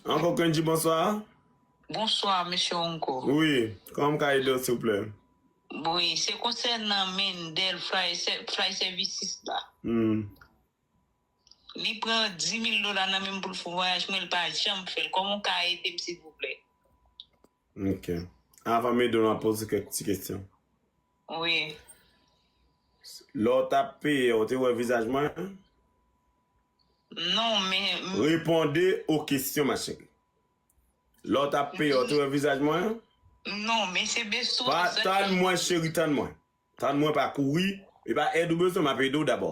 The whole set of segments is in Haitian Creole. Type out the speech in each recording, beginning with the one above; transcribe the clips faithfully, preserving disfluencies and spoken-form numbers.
Uncle Kendji, bonswa. Bonswa, mesye Uncle. Wi, kòman m ka ede w, silvouplè? Wi, se konsènan Mendel Fly, Fly Services la. Hmm. Li pran dis mil dola nan men m pou l fè yon vwayaj, men l pa janm fè l. Kòman w ka ede m, silvouplè? Ok. Avan m ede w, m ap poze kèk ti kesyon. Wi. Lè w t ap peye, w te wè vizaj mwen? Non, men. Réponde aux questions, ma chérie. Lè w t ap peye, w te wè vizaj mwen? Non, men se beso. Pa, tann mwen, cheri, tann mwen. Tann mwen, pa kouri. E pa èd ou bezwen, m ap ede w dabò.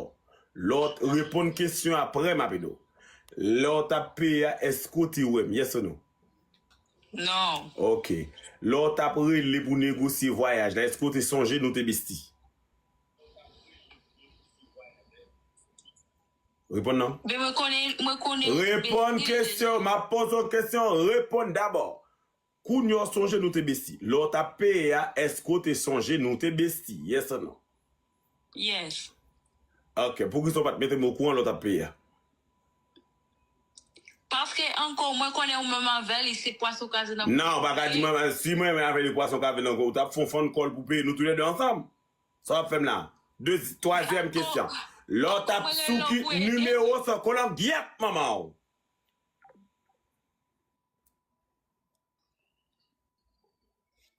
Lè w t reponn kesyon, aprè m ap ede w. Lè w t ap peye a, èske w te wè m? Yes or no? Non. Ok. Lè w t ap rele pou negosye vwayaj la, èske w te sonje nou te besti? Reponn non. Men mwen konnen, mwen konnen. Reponn kesyon. M ap poze w kesyon. Reponn dabò. Kounye a w sonje nou te besti. Lè w t ap peye a, èske w te sonje nou te besti? Yes or no? Yes. Ok. Poukisa w pa t mete m okouran lè w t ap peye a? Paske ankò, mwen konnen ou menm avè li, se pwason kaze nan. Non, w pa ka di mwen, si mwen menm avè li pwason kaze nan, ou t ap fè yon phone call pou peye nou toulède ansanm. Sa w ap fè m la? De, twazyèm kesyon. Lè w t ap sou ki nimewo sa, kolangyèt manman w.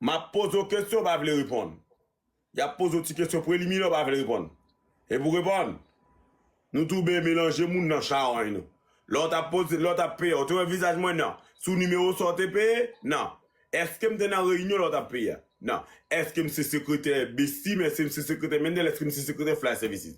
M ap poze w kesyon, w pa vle reponn. Y ap poze w ti kesyon preliminè, w pa vle reponn. E pou reponn, nou tou byen melanje moun nan chawony nou. Lè w t ap poze, lè w t ap peye, w te wè vizaj mwen? Non. Sou nimewo sa w te peye? Non. Èske m te nan reyinyon lè w t ap peye a? Non. Èske m se sekretè Bestie, èske m se sekretè Mendel, èske m se sekretè Fly Services?